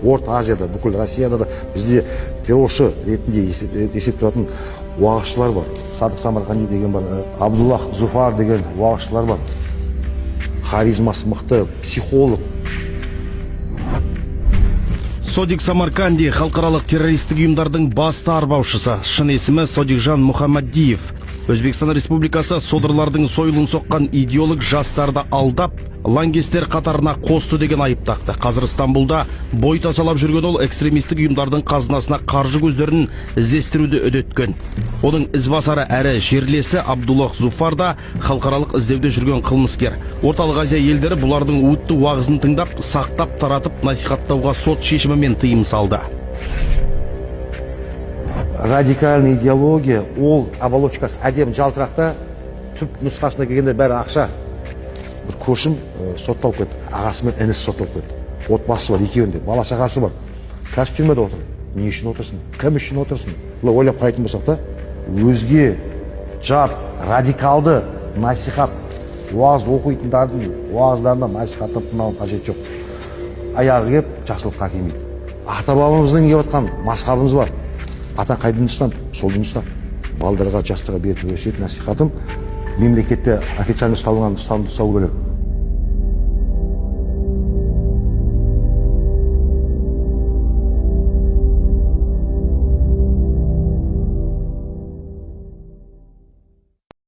Орта Азияда, бүкіл Россияда да бізде терроршы ретінде есеп тұратын уағызшылар бар. Садық Самарқанди деген бар, Абдуллах Зуфар деген уағызшылар бар. Харизмасы мықты, психолог. Содик Самарканди — халықаралық террористік ұйымдардың басты арбаушысы. Шын есімі Содикжан Мұхаммадиев. Өзбекстан Республикасы содырлардың сойылын соққан идеолог жастарды алдап, лаңкестер қатарына қосты деген айып тақты. Қазір Стамбулда бой тасалап жүрген ол экстремистік ұйымдардың қазынасына қаржы көздерін іздестіруді үдеткен. Оның ізбасары әрі жерлесі Абдуллах Зуфар да халықаралық іздеуде жүрген қылмыскер. Орталық Азия елдері бұлардың уытты уағызын тыңдап, сақтап, таратып, насихаттауға сот шешімімен тыйым салды. Радикальный идеология, ол оболочкасы әдемі жалтырақта, түп нұсқасына келгенде бәрі ақша. Бір көршім сотталып кетті, ағасы мен інісі сотталып кетті. Отбасы бар екеуінде, бала шағасы бар. Қазір түрмеде отыр. Не үшін отырсың, кім үшін отырсың? Былай ойлап қарайтын болсақ та, өзге жат радикалды насихат уағыз оқитындардың уағыздарына, насихаттан тыңдаудың қажеті жоқ. Аяғы келіп жақсылыққа әкелмейді. Ата бабамыздан келіп жатқан мазхабымыз бар. Ата қай дінді ұстанды, сол дінді ұста. Балдарға, жастарға беретін өсиет, насихатым: мемлекетте официально ұсталған ұстанымды ұстау керек.